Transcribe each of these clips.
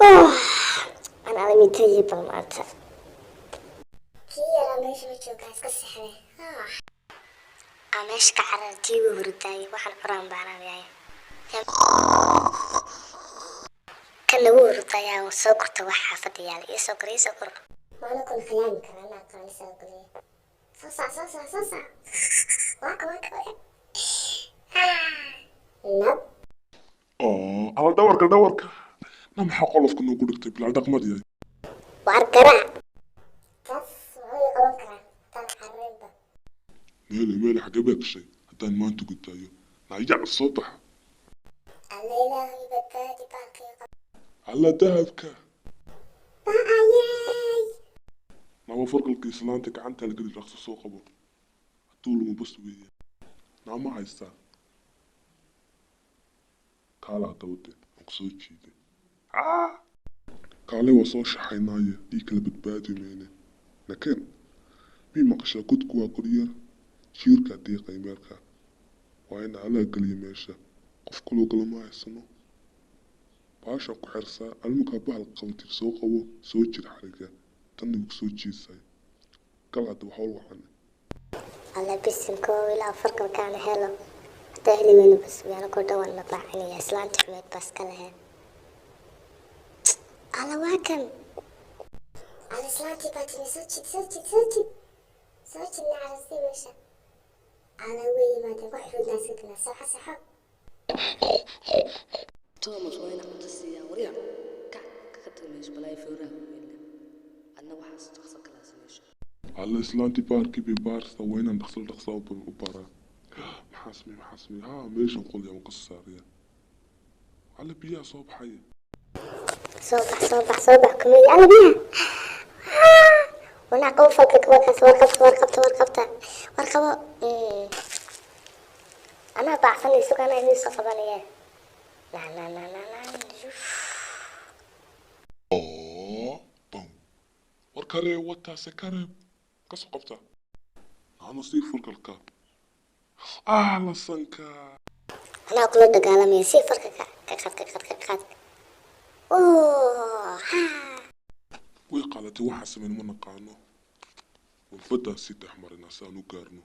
Aan alamiitadii bal maanta kii yaraa meesha ma joogaa, iska sexday. Aa meesha ka carar, tiigu hurdaayay. Waxaan curaan baananayahay kan lagu hurdayaa. Soo gurta wax xaafadda yaala, ii soo gur, ii soo gur. Maana kun khiyaami kara, anaa qaalisaa gulaya. Soo sac, soo sac, soo sac. Waaka, waaka, waaka. Nab. Oo ala dhawarka, dhawarka na maxaa qolofka noogu dhigtay? Bilaa dhaqmad yahay. Waar garaac kaas, muxuu ii qaban karaa taan carreynba? Meele, meele, xagee baa gashay? Haddaan maanta gudaayo nayac, soo baxa. Alla, Ilaahay badbaadi, baalkii qab. Alla dahabka. Ba'ayay. Nawa farqalka islaanta gacanta la geli, dhaqso soo qabo, hadduu luma bas weeye. Naama haystaa kaala hadaba de aan ku soo jiiday. Kaale, waa soo shaxaynaaye, ii kala badbaadi mayne. Laakiin mii maqashaa? Godku waa qoryar, jiirkaa deeqay meelka. Waa in alaa geliya meesha, qof kaloo kale ma haysano. Baasha ku xirsaa almukaa, bahal qabatid, soo qabo, soo jir xariga tanna ku soo jiisay. Gal hadda hawl wacan. Alla bisinko, ilaa farqalkaana helo. Haddaa heli weyno bas weyaana ku dhawan la baacinaya. Islaanta xumeed baa iska lahayd. Alla, waa kan. Alla, islaantii baa timi. Soo jid, soo jid, soo jid, soo jid. Nacarasii meesha. Alla, way yimaadeen. Wax xuudnaa iska saxo, saxo. Thomas waa ina cunto siiyaa. Waryaa, kac, ka tag meesha, balaayo fooraha weynna. Adna waxaas dhaqso kalaas meesha. Alla, islaantii baarkii bay baarsaa. Waa inaan dhaqso dhaqso u baraa. Maxaa samey, maxaa samey? Haa, meeshan qolya waan ka saaraya. Alla, biyaha soo baxaya. Soo bax, soo bax, soo bax. Kumidi. Alla, biyaha wanaa qabo. Falka warkaas, war qabta, war qabta, war qabta, war qabo. Anaa baacsanay, sug, anaa idin soo qabanaya. Na na na na na. Oo bam, war karee wataase, kareeb ka soo qabta. Naano sii furkalka ah la sanka. Anaa kula dagaalamaya. Si farka ka ka qaad, ka qaad, ka qaad. Oh ha. Way qaadatay. Waxaa sameyn ma naqaano. Walbadaa si dhex marinaa si aan u gaarno.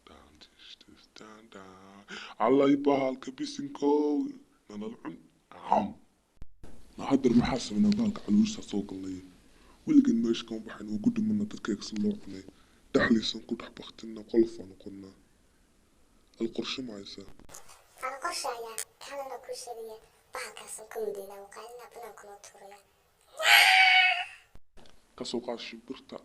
Daan, tish, tish, daan, daan. Allay, bahalka bisinkow nalal cun cam na. Haddar maxaa sameynaa? Bahalka calooshaa soo galnay. Weligan meesha kama baxayn, waa ku dhimana. Dadkayga si loo cunay dhexliisan ku dhex baktina, qolofaa noqonnaa. Al qorshe ma haysaa? Ala, qorshe ayaa kalena kuu sheegaya. Bahalkaasan ka mudaynaa, waqaalinaa, banaanka noo tuuraya. Ka soo qaad shimbirta.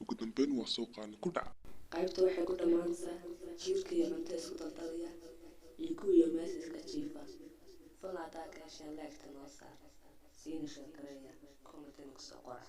Ugu dambeyn waa soo qaadnay, ku dhac. Qaybta waxay ku dhammaanaysaa jiirka iyo cunto isku daldalaya iyo kuwiyo meesha iska jiifa. Fadlan haddaa ka hesheen, like-ta noo saar, siina share gareeya, comment-ina kusoo qora.